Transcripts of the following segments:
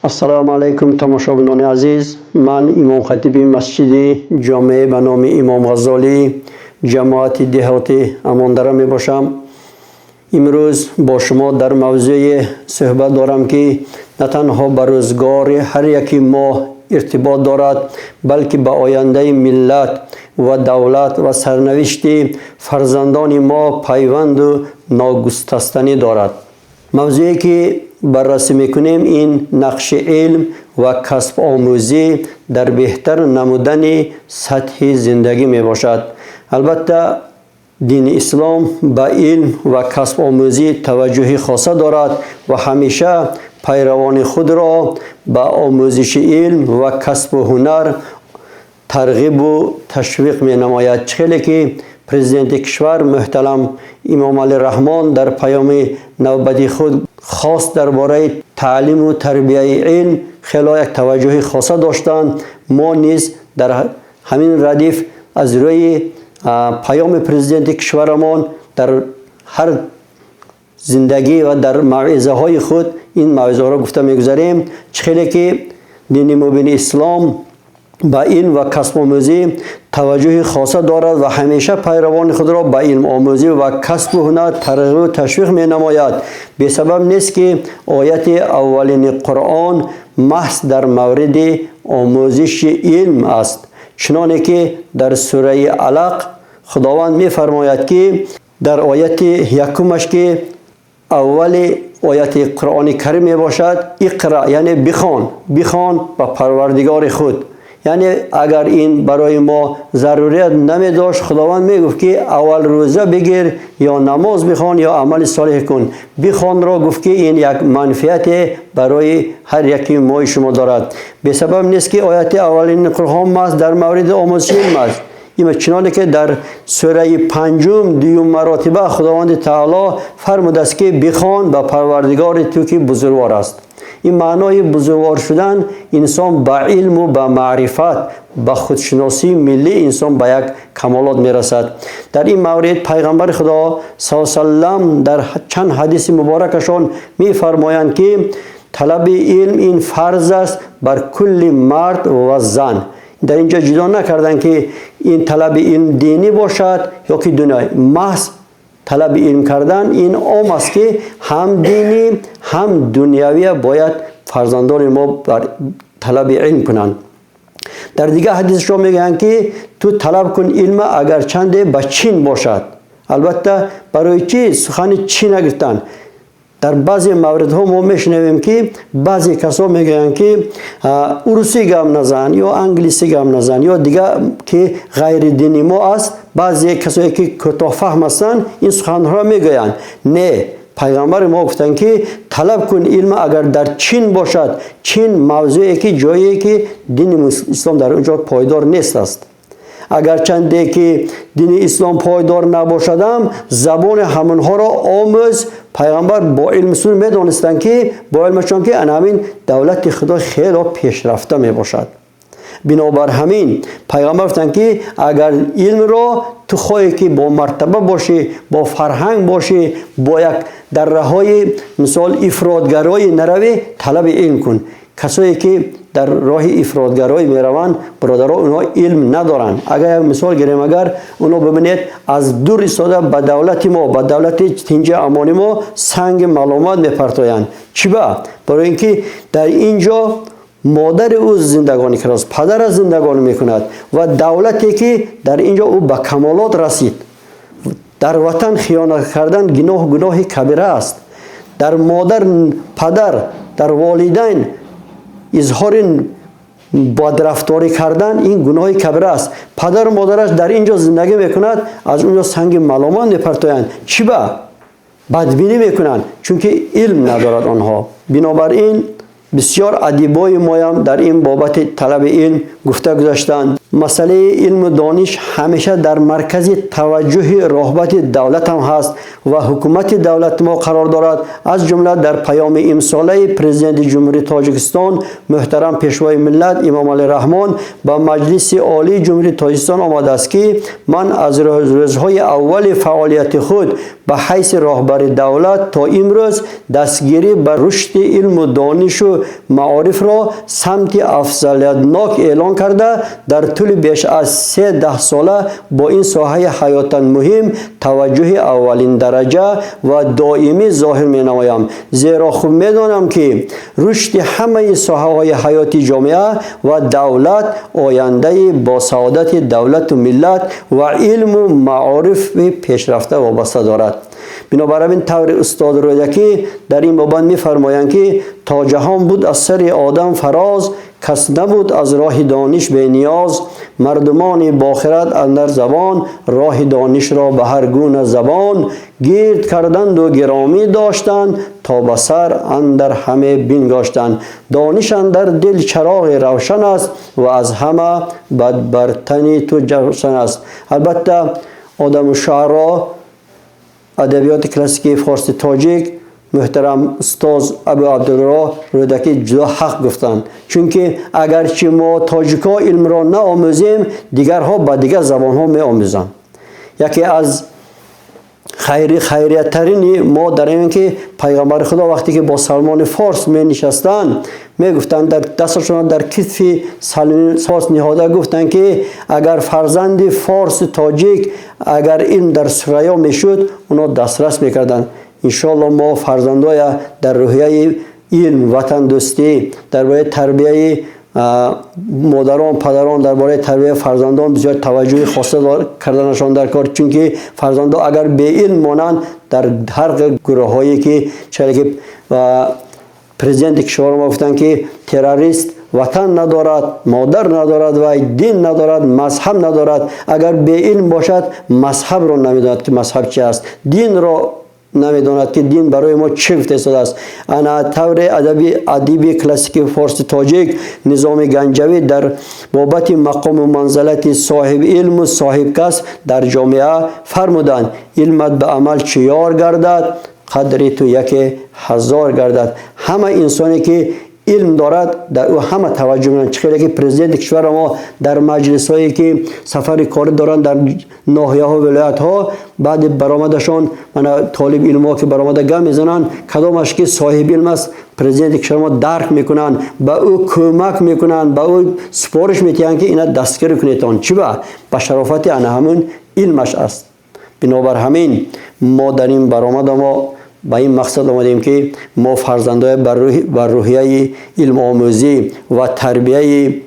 Ассалому алайкум, тамошобинони азиз. Ман имомхатиби масҷиди ҷомеа ба номи Имом Ғаззолӣ, ҷамоати деҳоти Амондара мебошам. Имрӯз бо шумо дар мавзӯе суҳбат дорам, ки на танҳо ба рӯзгори ҳар яки мо иртибот дорад, балки ба ояндаи миллат ва давлат ва сарнавишти фарзандони мо пайванду ногусастанӣ дорад. Мавзӯе ки баррасӣ мекунем, ин нақши илм ва касбомӯзӣ дар беҳтар намудани сатҳи зиндагӣ мебошад. Албатта, дини ислом ба илм ва касбомӯзӣ таваҷҷӯҳи хоса дорад ва ҳамеша пайравони худро ба омӯзиши илм ва касбу ҳунар тарғибу ташвиқ менамояд. Чӣ хеле ки президенти кишвар муҳтарам Имомалӣ Раҳмон дар паёми навбати худ хост дар бораи таълиму тарбияи илм хело як таваҷҷӯҳи хоса доштанд, мо низ дар ҳамин радиф аз рӯи паёми президенти кишварамон дар ҳар зиндагӣ ва дар мавъизаҳои худ ин мавъизаҳоро гуфта мегузарем. Чӣ хеле ки дини мубини ислом ба илм ва касбомӯзӣ таваҷҷӯҳи хоса дорад ва ҳамеша пайравони худро ба илмомӯзӣ ва касбу ҳунар тарғибу ташвиқ менамояд, бесабаб нест, ки ояти аввалини Қуръон маҳз дар мавриди омӯзиши илм аст. Чуноне ки дар сураи Алақ Худованд мефармояд, ки дар ояти якумаш, ки аввали ояти Қуръони Карим мебошад: «Иқра», яъне бихон, бихон ба Парвардигори худ. Яъне агар ин барои мо зарурият намедошт, Худованд мегуфт, ки аввал рӯза бигир ё намоз бихон ё амали солеҳ кун. Бихонро гуфт, ки ин як манфиате барои ҳар яки мои шумо дорад. Бесабаб нест, ки ояти аввалини Қуръон маҳз дар мавриди омӯзиши илм аст. Има чуноне ки дар сураи панҷум дуюм маротиба Худованди Таоло фармудааст, ки бихон ба Парвардигори ту, ки бузургвор аст. Ин маънои бузургвор шудан, инсон ба илму ба маърифат, ба худшиносии миллӣ инсон ба як камолот мерасад. Дар ин маврид пайғамбари Худо саллам дар чанд ҳадиси муборакашон мефармоянд, ки талаби илм ин фарз аст бар кулли мард ва зан. Дар ин ҷо ҷудо накарданд, ки ин талаби илм динӣ бошад ё ки дунёӣ. Маҳз талаби илм кардан ин ом аст, ки ҳам динӣ, ҳам дунявия бояд фарзандони мо бар талаби илм кунанд. Дар дигар ҳадисшо мегӯянд, ки ту талаб кун илма, агарчанде ба Чин бошад. Албатта, барои чӣ сухани чӣ нагирифтанд? Дар баъзе мавридҳо мо мешунавем, ки баъзе касо мегӯянд, ки урусӣ гап назан ё англисӣ гап назан ё дигар, ки ғайри дини мо аст. Баъзе касое ки кӯтоҳфаҳм ҳастанд, ин суханҳоро мегӯянд. Не, пайғамбари мо гуфтанд, ки талаб кун илма, агар дар Чин бошад. Чин мавзӯе ки ҷое ки дини ислом дар он ҷо пойдор нест аст. Агарчанде ки дини ислом пойдор набошадам, забони ҳамонҳоро омӯз. Пайғамбар бо илми сун медонистанд, ки бо илмашон, ки ана ҳамин давлати Худо хело пешрафта мебошад. Бинобар ҳамин пайғамбар гуфтанд, ки агар илмро ту хоҳӣ, ки бо мартаба бошӣ, бо фарҳанг бошӣ, бо як дар раҳои мисол ифротгароӣ наравӣ, талаби илм кун. Касое ки дар роҳи ифротгароӣ мераванд, бародаро, онҳо илм надоранд. Агар як мисол гирем, агар онҳо бибинед, аз дур истода ба давлати мо, ба давлати тинҷи амони мо санги маломат мепартоянд. Чӣ ба? Барои ин ки дар ин ҷо модари ӯ зиндагонӣ кардааст, падараш зиндагонӣ мекунад ва давлате ки дар ин ҷо ӯ ба камолот расид. Дар ватан хиёнат кардан гуноҳ, гуноҳи кабира аст. Дар модар, падар, дар волидайн изҳори бадрафторӣ кардан ин гуноҳи кабира аст. Падару модараш дар ин ҷо зиндагӣ мекунад, аз он ҷо санги маломат мепартоянд. Чӣ ба бадбинӣ мекунанд? Чунки илм надорад онҳо. Бинобар ин бисёр адибои моям дар ин бобати талаби илм гуфта гузаштанд. Масъалаи илму дониш ҳамеша дар маркази таваҷҷӯҳи роҳбати давлат ҳам ҳаст ва ҳукумати давлати мо қарор дорад. Аз ҷумла дар паёми имсолаи Президенти Ҷумҳурии Тоҷикистон муҳтарам Пешвои миллат Имомалӣ Раҳмон ба Маҷлиси Олии Ҷумҳурии Тоҷикистон омадааст, ки ман аз рӯзҳои аввали фаъолияти худ ба ҳайси роҳбари давлат то имрӯз дастгирӣ ба рушди илму донишу маорифро самти афзалиятнок эълон карда, дар тӯли беш аз се даҳсола бо ин соҳаи ҳаётан муҳим таваҷҷӯҳи аввалиндараҷа ва доимӣ зоҳир менамоям. Зеро хуб медонам, ки рушди ҳамаи соҳаҳои ҳаёти ҷомеа ва давлат, ояндаи босаодати давлату миллат ва илму маорифи пешрафта вобаста дорад. Бинобар ин таври устод Рӯдакӣ дар ин бобат мефармоянд, ки то ҷаҳон буд аз сари одам фароз, кас набуд аз роҳи дониш бениёз. Мардумони бохирад андар забон роҳи донишро ба ҳар гуна забон гирд карданду гиромӣ доштанд, то ба сар андар ҳаме бингоштанд. Дониш андар дил чароғи равшан аст ва аз ҳама бад бар тани ту ҷавшан аст. Албатта, одаму шуаро, адабиёти классикии форси тоҷик, муҳтарам устоз Абу Абдуллоҳ Рӯдакӣ ҷудо ҳақ гуфтанд, чунки агарчи мо тоҷикҳо илмро наомӯзем, дигарҳо ба дигар забонҳо меомӯзанд. Яке аз хайрияттарини мо дар ин ки пайғамбари Худо вақте ки бо Салмони Форс менишастанд, мегуфтанд, дар дасташонро дар китфи Салмони Форс ниҳода гуфтанд, ки агар фарзанди форси тоҷик агар илм дар Сурайё мешуд, оно дастрас мекарданд. Иншоалло, мо фарзандоя дар рӯҳияи илм, ватандӯстӣ, дар бораи тарбияи модарон, падарон дар бораи тарбияи фарзандон бисёр таваҷҷӯҳи хоса карданашон дар кор, чунки фарзандон агар беилм монанд, дар ҳар гурӯҳҳое ки чаро ки президенти кишвар мо гуфтанд, ки террорист ватан надорад, модар надорад ва дин надорад, мазҳаб надорад. Агар беилм бошад, мазҳабро намедонад, ки мазҳаб чи аст, динро намедонад, ки дин барои мо чӣ гуфта истодааст. Ана тавре адаби адиби классики форси тоҷик Низоми Ганҷавӣ дар бобати мақому манзалати соҳиби илму соҳибкасб дар ҷомеа фармуданд: «Илмат ба амал чӣ ёр гардад, қадри ту яке ҳазор гардад». Ҳама инсоне ки илм дорад, дар ӯ ҳама таваҷҷӯҳ мекунанд. Чӣ хеле ки президенти кишвари мо дар маҷлисҳое ки сафари корӣ доранд дар ноҳияҳо, вилоятҳо, баъди баромадашон мана толиби илмҳо ки баромада гап мезананд, кадомаш ки соҳиби илм аст, президенти кишвари мо дарк мекунанд, ба ӯ кӯмак мекунанд, ба ӯ супориш метиҳанд, ки ина дастгирӣ кунедон. Чӣ ба шарофати ана ҳамун илмаш аст. Бинобар ҳамин мо дар ин баромада мо ба ин мақсад омадем, ки мо фарзандоя бар рӯҳияи илмомӯзӣ ва тарбияи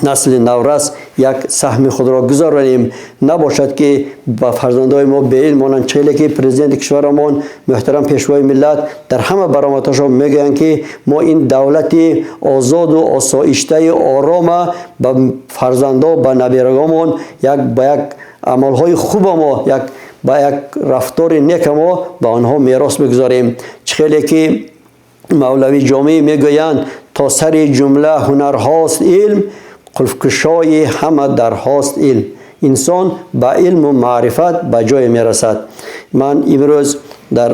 насли наврас як саҳми худро гузаронем. Набошад, ки ба фарзандои мо беилм монанд. Челе ки президенти кишварамон муҳтарам Пешвои миллат дар ҳама баромадҳошон мегӯянд, ки мо ин давлати озоду осоиштаи орома ба фарзандо, ба наберагомон як ба як амалҳои хуба мо, як ба як рафтори нека мо ба онҳо мерос бигузорем. Чӣ хеле ки Мавлави Ҷомӣ мегӯянд: «То сари ҷумла ҳунарҳост илм, қулфкушои ҳама дарҳост илм». Инсон ба илму маърифат ба ҷое мерасад. Ман имрӯз дар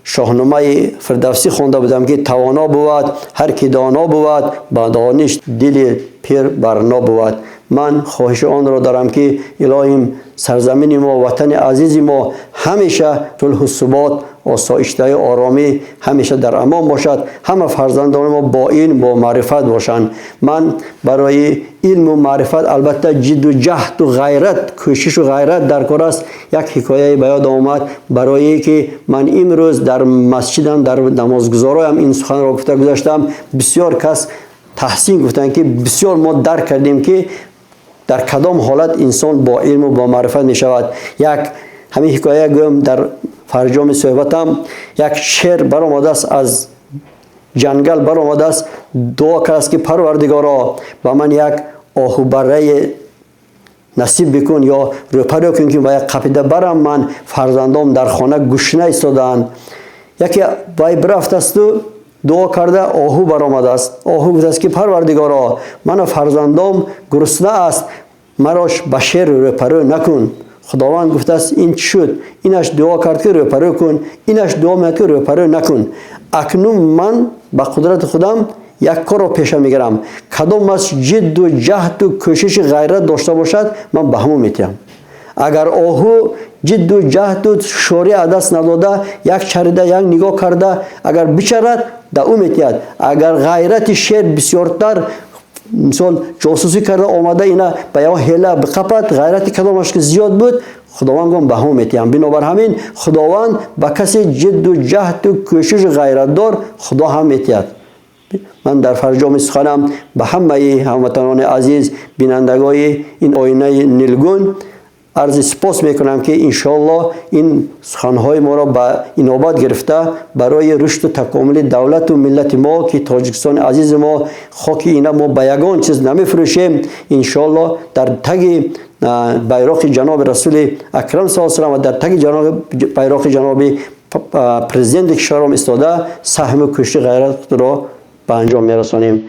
Шоҳномаи Фирдавсӣ хонда будам, ки тавоно бувад ҳар ки доно бувад, ба дониш дили пир барно бувад. Ман хоҳиши онро дорам, ки илоҳим сарзамини мо, ватани азизи мо ҳамеша сулҳу субот, осоиштаю оромӣ, ҳамеша дар амон бошад, ҳама фарзандони мо бо илм, бо маърифат бошанд. Ман барои илму маърифат албатта ҷидду ҷаҳду ғайрат, кӯшишу ғайрат дар кор аст. Як ҳикояе ба ёдам омад, барое ки ман имрӯз дар масҷидам дар намозгузороям ин суханро гуфта гузаштам. Бисёр кас таҳсин гуфтанд, ки бисёр мо дарк кардем, ки дар кадом ҳолат инсон бо илму бо маърифат мешавад. Як ҳамин ҳикоя гӯям дар фарҷоми суҳбатам. Як шер баромадааст, аз ҷангал баромадааст, дуо кардааст, ки Парвардигоро, ба ман як оҳубаррае насиб бикун ё рӯпарӯ кун, ки ба як қапида барам, ман фарзандом дар хона гушна истодаанд. Яке вай бирафтасту дуо карда, оҳу баромадааст. Оҳу гуфтааст, ки Парвардигоро, мана фарзандом гурусна аст. Маро ба шер рӯпарӯ накун. Худованд гуфтааст, ин чӣ шуд? Инаш дуо кард, ки рӯпарӯ кун, инаш дуо меяд, ки рӯпарӯ накун. Акнун ман ба қудрати худам як корро пеша мегирам. Кадом аз ҷидду ҷаҳду кӯшиши ғайрат дошта бошад, ман ба ҳамон метиҳам. Агар оҳу ҷидду ҷаҳду шорӣ аз даст надода, як чарида, як нигоҳ карда, агар бичарад, да ӯ метиҳад. Агар ғайрати шер бисёртар, мисол, ҷосусӣ карда омада, ина ба як ҳела биқапад, ғайрати кадомаш ки зиёд буд, Худованд гум ба ҳамон метиҳам. Бинобар ҳамин, Худованд ба касе ҷидду ҷаҳду кӯшишу ғайратдор, Худо ҳам метиҳад. Ман дар фарҷоми суханам ба ҳамаи ҳамватанони азиз, бинандагои ин оинаи нилгун арзи сипос мекунам, ки иншоаллоҳ ин суханҳои моро ба инобат гирифта, барои рушду такомули давлату миллати мо, ки Тоҷикистони азизи мо, хоки ина мо ба ягон чиз намефурӯшем, иншоаллоҳ дар таги байроқи ҷаноби Расули Акрам саллаллоҳу алайҳи васаллам ва дар таги байроқи ҷаноби президенти кишваром истода, саҳму кӯшиши ғайрат худро ба анҷом мерасонем.